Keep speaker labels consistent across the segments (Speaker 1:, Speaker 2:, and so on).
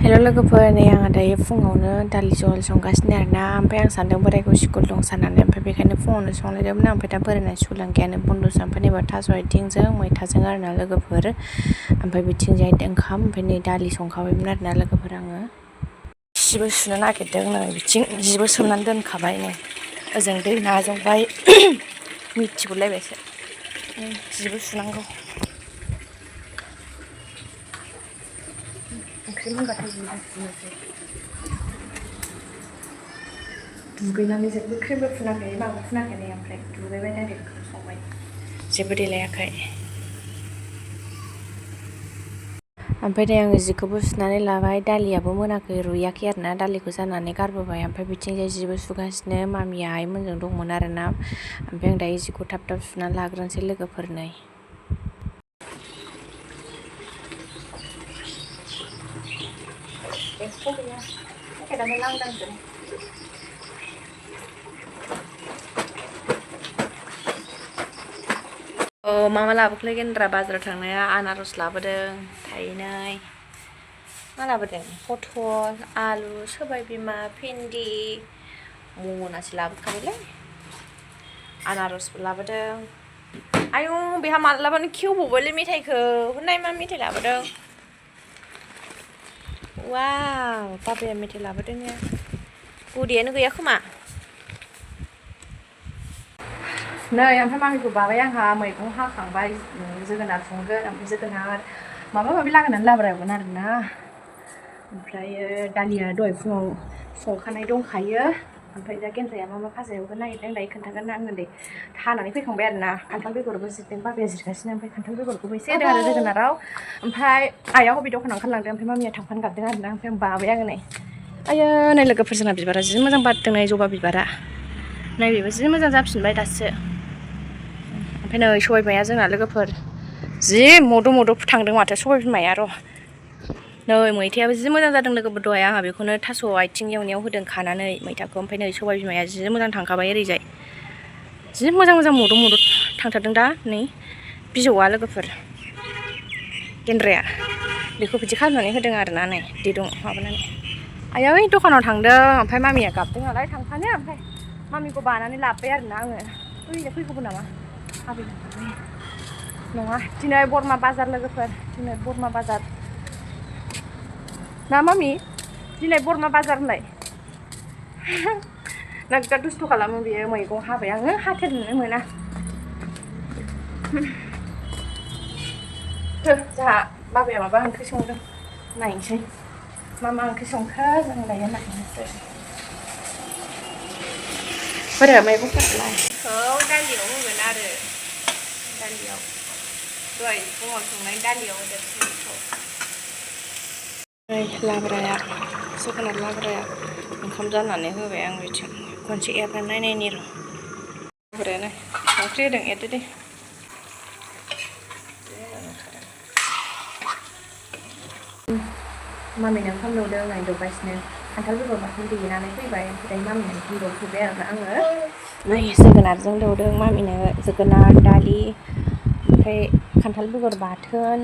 Speaker 1: हेल' लोगोफोर, नै आङो दायो फुङावनो दालि जहल संगासिनो आरोना। ओमफ्राय आं सानदों बोरायखौ स्कुल दं साननानै, ओमफ्राय बेखायनो फुङावनो संलायदोंमोन। ओमफ्राय दा बोरायना सोलोंथायानो बन्द'सो। ओमफ्राय नैबा थास' आथिंजों मैथाजों आरोना लोगोफोर। ओमफ्राय बिथिंजाय ओंखाम, ओमफ्राय नै दालि संखाबायमोन आरोना लोगोफोर। आङो जिबो सुनो नागिरदों, नै बिथिं जिबो सोमनानै दोनखाबाय। नै ओजों दै नाजावबाय मिथिगुलायबायसो जिबो सुनांगौ। ओंख्रि मोनबाथाय जिबो सुनोसै। दुगैनानै जेबो क्रिमबो फुनाखै, माबो फुनाखै नै, ओमफ्राय दुगैबाय डाइरेक्ट संबाय, जेबो देलायाखै। ओमफ्राय नै आङो जिखौबो सुनानै लाबाय, दालियाबो मोनाखै, रुयाखै आरोना, दालिखौ जाननानै गारबोबाय। ओमफ्राय बिथिंजाय जिबो सुगासिनो मामिया आइमोनजों दंमोन आरोना। ओमफ्राय आं दायो जिखौ थाब थाब सुनानै लाग्रोनोसै लोगोफोर। नै एम्फौ गैया, पेकेटानो लांदांसो। मामा लाबोखोलै गेन्द्रा बाजाराव थांनाया? आनारस लाबोदों थाइनै। मा लाबोदों? पथल, आलु, सबाय बिमा, भिन्दि, मनासे लाबोखाबायलै। आनारसबो लाबोदों। आयौ बेहा मालाबानो खेवबावबायलै मेथाइखौ। हरनाय मा मेथाइ लाबोदों? वाव, बाबाया मेथाइ लाबोदों। गुदियानो गैया खोमा। नै ओमफ्राय मामिखौ बाबाय आंहा मैगं हाखांबाय, जोगोनार संगोन। ओमफ्राय जोगोनार माबा माबि लागायनानै लाबोगोन आरोना। ओमफ्रायो दालिया दहाय फुङाव संखानाय दंखायो। ओमफ्राय दा गेन्द्राया मा भाजा एवगोन नागिरदों, दायो खोन्थागोन। आङो नै हानानै फैखांबाय आरोना। खान्थाल बेगरबो जिरदों, बाबाया जिरगासिनो। ओमफ्राय खान्थाल बेगरखौबो एसे होदों आरो जोगोनाराव। ओमफ्राय आइया हबे दखानाव ओंखारलांदों, ओमफ्राय मामिया थांफानो गाबदों आरोना। ओमफ्राय आं बाबाय आङो नै। आयो नै लोगोफोर, जोंना बिबारा जि मोजां बारदों, नै जबा बिबारा। नै बेबो जि मोजां जाफिनबाय दासो। ओमफ्राय नै सबाय बिमाया जोंना लोगोफोर जि मद' मद' थांदों माथो सबाय बिमाया। र' नै मैथायाबो जि मोजां जादों लोगोफोर। दहाय आंहा बेखौनो थास' आथिं एवनायाव होदों खानानै मैथाखौ। ओमफ्राय नै सबाय बिमाया जि मोजां थांखाबाय ओरैजाय। जि मोजां मोजां मद' मद' थांथारदों दा नै बिजौआ लोगोफोर। गेन्द्राया बेखौ बिदि खालामनानै होदों आरोना, नै दिरुं माबानानै। आइया ओइ दखानाव थांदों, ओमफ्राय मामिया गाबदों नालाय थांफानो। ओमफ्राय मामिखौ बानानै लाबोबाय आरोना आङो। फैगौबो नामा? नङा, दिनै बरमा बाजार लोगोफोर, दिनै बरमा बाजार ना मामि? दिनै बरमा बाजार होनलाय। नोगोद दुस्थ' खालामो बेयो। मैगं हाबाय आङो, हाथेरनोनो मोना। जोंहा बाबाया माबा ओंख्रि संदों, नायनोसै मा मा ओंख्रि संखो जों दायो नायनोसै। बोरो मैगंफोरखौलाय दालियाव होगोन आरो, दालियाव दहाय फुङाव संनाय दालियाव होदेरसै। नै लाब्राया, जोगोनार लाब्राया ओंखाम जाननानै होबाय आं बिथिं। खनसे एरनानै नायनायनि र'। लाब्रायानो संख्रि होदों, एरदो दे। मामिनो ओंखाम दौदों, नै दौगासिनो। खान्थाल बेगर बाथोन देनानै फैबाय, ओमफ्राय मामिनो ओंखाम दौफैबाय आरोना आङो। नै जोगोनारजों दौदों मामिनो, जोगोनार दालि, ओमफ्राय खान्थाल बेगर बाथोन।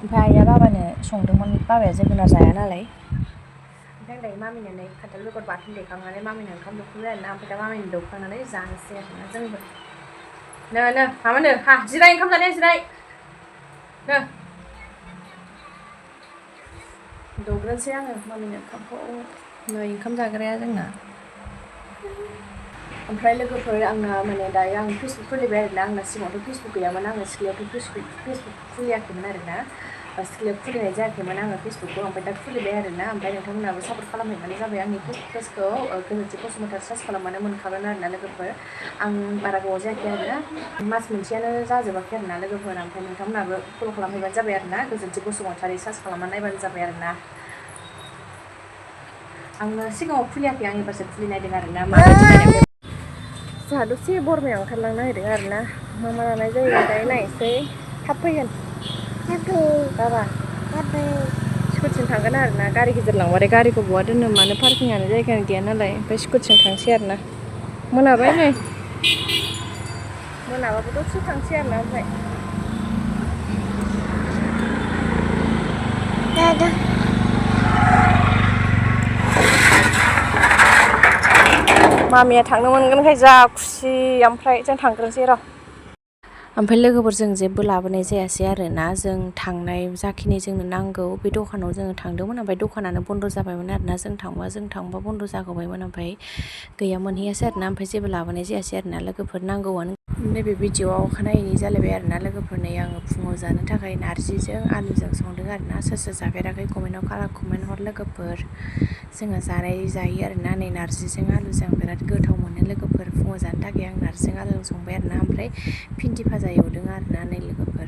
Speaker 1: ओमफ्राय आइया बाबानो संदोंमोन, बाबाया जोगोनार जाया नालाय। ओमफ्राय आं दायो मामिनो नै खान्थाल बेगर बाथोन देखांनानै मामिनो ओंखाम दौफैबाय आरोना। ओमफ्राय दा मामिनो दौखांनानै जानोसै आरोना जोंबो। नो माबानो हा जिराय, ओंखाम जानाया जिराय। दौग्रोनोसै आङो मामिनो ओंखामखौ। नै ओंखाम जाग्राया जोंना। ओमफ्राय लोगोफोर, आंना माने दायो आं फेसबुक खुलिबाय आरोना। आंना सिगाङावथ' फेसबुक गैयामोन, आङो सिख्लायावथ' फेसबुक खुलियाखैमोन आरोना। सिख्लायाव खुलिनाय जायाखैमोन आङो फेसबुकखौ। ओमफ्राय दा खुलिबाय आरोना। ओमफ्राय नोंथांमोनाबो सापर्ट खालामहैबानो जाबाय। आंनि फेसबुक पेजखौ gwjwnti बसुमतारी सार्च खालामबानो मोनखागोन आरोना लोगोफोर। आं बारा गोबाव जायाखै आरोना, मास मोनसेयानो जाजोबाखै आरोना लोगोफोर। ओमफ्राय नोंथांमोनाबो फल' खालामहैबानो जाबाय आरोना, gwjwnti बसुमतारी सार्च खालामनानै नायबानो जाबाय आरोना। आङो सिगाङाव खुलियाखै, आं एबारसो खुलिनायदों आरोना। माबायदि नायनायाव जोंहा दसे बरमायाव ओंखारलांनो नागिरदों आरोना। मा मा लानाय जायो दायो नायनोसै। थाब फैगोन बाबा, स्कुटिजों थांगोन आरोना। गारि गिदिर लांबाथाय गारिखौ बहा दोननो मानो, पार्किंआनो जायगायानो गैया नालाय। ओमफ्राय स्कुटिजों थांसै आरोना। मोनाबाय नै, मोनाबाबो दसे थांसै आरोना। ओमफ्राय मामिया थांनो मोनगोनखाय जा खुसि ओमफ्राय जों थांग्रोनोसै र'। ओमफ्राय लोगोफोरजों जेबो लाबोनाय जायासै आरोना जों थांनाय जाखिनि जोंनो नांगौ बे दखानाव जोङो थांदोंमोन ओमफ्राय दखानानो बन्द' जाबायमोन आरोना जों थांबा बन्द' जागौबायमोन ओमफ्राय गैया मोनहैयासै आरोना ओमफ्राय जेबो लाबोनाय जायासै आरोना लोगोफोर नांगौआनो नैबे भिडिअ'आव अखानायैनि जालायबाय आरोना लोगोफोरनो आङो फुङाव जानो थाखाय नार्जिजों आलुजों संदों आरोना सोर सोर जाफेराखै कमेन्ट हर लोगोफोर जोंहा जायो आरोना नै नार्जिजों आलुजों बिराद गोथाव मोनो लोगोफोर फुङाव जानो थाखाय आं नार्जिजों आलुजों संबाय आरोना ओमफ्राय भिन्दि भाजा एवदों आरोना नै लोगोफोर